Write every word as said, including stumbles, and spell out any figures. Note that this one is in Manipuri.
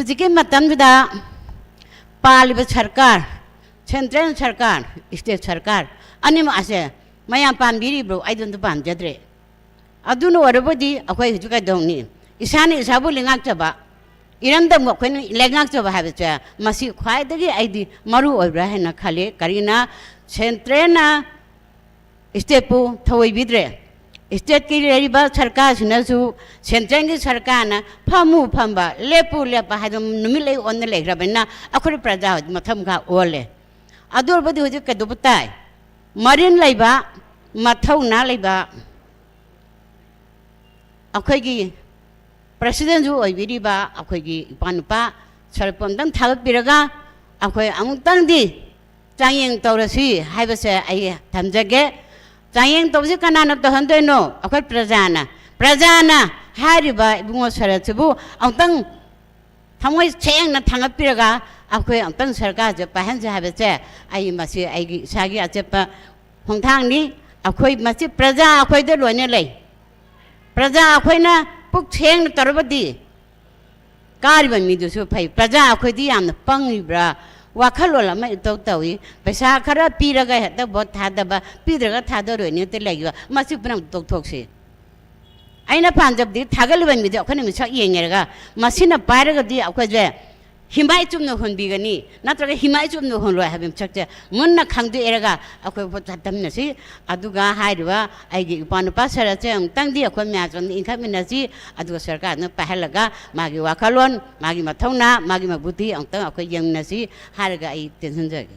ꯍꯧꯖꯤꯛꯀꯤ ꯃꯇꯝꯗꯨꯗ ꯄꯥꯜꯂꯤꯕ ꯁꯔꯀꯥꯔ, ꯁꯦꯟꯇ꯭ꯔꯦꯜ ꯁꯔꯀꯥꯔ, ꯁ꯭ꯇꯦꯠ ꯁꯔꯀꯥꯔ ꯑꯅꯤꯃꯛ ꯑꯁꯦ ꯃꯌꯥꯝ ꯄꯥꯝꯕꯤꯔꯤꯕ꯭ꯔꯣ? ꯑꯩꯗꯤ ꯑꯝꯇ ꯄꯥꯝꯖꯗ꯭ꯔꯦ꯫ ꯑꯗꯨꯅ ꯑꯣꯏꯔꯕꯗꯤ ꯑꯩꯈꯣꯏ ꯍꯧꯖꯤꯛ ꯀꯩꯗꯧꯅꯤ? ꯏꯁꯥꯅ ꯏꯁꯥꯕꯨ ꯂꯩꯉꯥꯛꯆꯕ, ꯏꯔꯝꯗꯝꯕꯨ ꯑꯩꯈꯣꯏꯅ ꯂꯩꯉꯥꯛꯆꯕ ꯍꯥꯏꯕꯁꯦ ꯃꯁꯤ ꯈ꯭ꯋꯥꯏꯗꯒꯤ ꯑꯩꯗꯤ ꯃꯔꯨ ꯑꯣꯏꯕ꯭ꯔꯥ ꯍꯥꯏꯅ ꯈꯜꯂꯤ꯫ ꯀꯔꯤꯅ ꯁꯦꯟꯇ꯭ꯔꯦꯜꯅ ꯁ꯭ꯇꯦꯠꯄꯨ ꯊꯧꯑꯣꯏꯕꯤꯗ꯭ꯔꯦ꯫ ꯁ꯭ꯇꯦꯠꯀꯤ ꯂꯩꯔꯤꯕ ꯁꯔꯀꯥꯔꯁꯤꯅꯁꯨ ꯁꯦꯟꯇ꯭ꯔꯦꯜꯒꯤ ꯁꯔꯀꯥꯔꯅ ꯐꯝꯃꯨ ꯐꯝꯕ, ꯂꯦꯞꯄꯨ ꯂꯦꯞꯄ ꯍꯥꯏꯗꯅ ꯅꯨꯃꯤꯠ ꯂꯩ ꯑꯣꯟꯅ ꯂꯩꯈ꯭ꯔꯕꯅꯤꯅ ꯑꯩꯈꯣꯏ ꯄ꯭ꯔꯖꯥ ꯍꯧꯖꯤꯛ ꯃꯊꯪ ꯃꯈꯥ ꯑꯣꯜꯂꯦ꯫ ꯑꯗꯨ ꯑꯣꯏꯔꯕꯗꯤ ꯍꯧꯖꯤꯛ ꯀꯩꯗꯧꯕ ꯇꯥꯏ? ꯃꯔꯤꯟ ꯂꯩꯕ, ꯃꯊꯧꯅꯥ ꯂꯩꯕ ꯑꯩꯈꯣꯏꯒꯤ ꯄ꯭ꯔꯁꯤꯗꯦꯟꯁꯨ ꯑꯣꯏꯕꯤꯔꯤꯕ ꯑꯩꯈꯣꯏꯒꯤ ꯏꯄꯥ ꯅꯨꯄꯥ ꯁꯔꯞꯄꯨ ꯑꯝꯇꯪ ꯊꯥꯒꯠꯄꯤꯔꯒ ꯑꯩꯈꯣꯏ ꯑꯃꯨꯛꯇꯪꯗꯤ ꯆꯥꯡꯌꯦꯡ ꯇꯧꯔꯁꯤ ꯍꯥꯏꯕꯁꯦ ꯑꯩ ꯊꯝꯖꯒꯦ꯫ ꯆꯥꯡꯌꯦꯡ ꯇꯧꯕꯁꯤ ꯀꯅꯥꯅ ꯇꯧꯍꯟꯗꯣꯏꯅꯣ? ꯑꯩꯈꯣꯏ ꯄ꯭ꯔꯖꯥꯅ꯫ ꯄ꯭ꯔꯖꯥꯅ ꯍꯥꯏꯔꯤꯕ ꯏꯕꯨꯡꯉꯣ ꯁꯔꯠꯁꯤꯕꯨ ꯑꯃꯨꯛꯇꯪ ꯊꯃꯣꯏ ꯁꯦꯡꯅ ꯊꯥꯡꯒꯠꯄꯤꯔꯒ ꯑꯩꯈꯣꯏ ꯑꯃꯨꯛꯇꯪ ꯁꯔꯀꯥꯔꯁꯦ ꯄꯥꯏꯍꯟꯁꯦ ꯍꯥꯏꯕꯁꯦ ꯑꯩ ꯃꯁꯤ ꯑꯩꯒꯤ ꯏꯁꯥꯒꯤ ꯑꯆꯦꯠꯄ ꯈꯣꯡꯊꯥꯡꯅꯤ꯫ ꯑꯩꯈꯣꯏ ꯃꯁꯤ ꯄ꯭ꯔꯖꯥ ꯑꯩꯈꯣꯏꯗ ꯂꯣꯏꯅ ꯂꯩ꯫ ꯄ꯭ꯔꯖꯥ ꯑꯩꯈꯣꯏꯅ ꯄꯨꯛ ꯁꯦꯡꯅ ꯇꯧꯔꯕꯗꯤ ꯀꯥꯔꯤꯕ ꯃꯤꯗꯨꯁꯨ ꯐꯩ꯫ ꯄ꯭ꯔꯖꯥ ꯑꯩꯈꯣꯏꯗꯤ ꯌꯥꯝꯅ ꯄꯪꯉꯤꯕ꯭ꯔꯥ? ꯋꯥꯈꯜꯂꯣꯟ ꯑꯃ ꯏꯇꯧ ꯇꯧꯏ꯫ ꯄꯩꯁꯥ ꯈꯔ ꯄꯤꯔꯒ ꯍꯦꯛꯇ ꯚꯣꯠ ꯊꯥꯗꯕ, ꯄꯤꯗ꯭ꯔꯒ ꯊꯥꯗꯔꯣꯏꯅꯦ ꯍꯦꯛꯇ ꯂꯩꯈꯤꯕ꯫ ꯃꯁꯤ ꯄꯨꯝꯅꯃꯛ ꯇꯣꯛꯊꯣꯛꯁꯤ꯫ ꯑꯩꯅ ꯄꯥꯝꯖꯕꯗꯤ ꯊꯥꯒꯠꯂꯤꯕ ꯃꯤꯗꯨ ꯑꯩꯈꯣꯏꯅ ꯃꯤꯁꯛ ꯌꯦꯡꯉꯦꯔꯒ ꯃꯁꯤꯅ ꯄꯥꯏꯔꯒꯗꯤ ꯑꯩꯈꯣꯏꯁꯦ ꯍꯤꯃꯥꯏ ꯆꯨꯝꯅ ꯍꯣꯟꯕꯤꯒꯅꯤ ꯅꯠꯇ꯭ꯔꯒ ꯍꯤꯃꯥꯏ ꯆꯨꯝꯅ ꯍꯣꯜꯂꯣꯏ ꯍꯥꯏꯕ ꯃꯤꯁꯛꯁꯦ ꯃꯨꯟꯅ ꯈꯪꯗꯣꯛꯑꯦꯔꯒ ꯑꯩꯈꯣꯏ ꯚꯣꯠ ꯊꯥꯗꯃꯤꯟꯅꯁꯤ꯫ ꯑꯗꯨꯒ ꯍꯥꯏꯔꯤꯕ ꯑꯩꯒꯤ ꯏꯄꯥ ꯅꯨꯄꯥ ꯁꯔꯠꯁꯦ ꯑꯃꯨꯛꯇꯪꯗꯤ ꯑꯩꯈꯣꯏ ꯃꯌꯥꯝ ꯆꯪꯅ ꯏꯟꯈꯠꯃꯤꯟꯅꯁꯤ꯫ ꯑꯗꯨꯒ ꯁꯔꯀꯥꯔꯗꯨꯅ ꯄꯥꯏꯍꯜꯂꯒ ꯃꯥꯒꯤ ꯋꯥꯈꯜꯂꯣꯟ, ꯃꯥꯒꯤ ꯃꯊꯧꯅꯥ, ꯃꯥꯒꯤ ꯃꯕꯨꯗꯤ ꯑꯃꯨꯛꯇꯪ ꯑꯩꯈꯣꯏ ꯌꯦꯡꯃꯤꯟꯅꯁꯤ ꯍꯥꯏꯔꯒ ꯑꯩ ꯇꯦꯟꯁꯤꯟꯖꯒꯦ꯫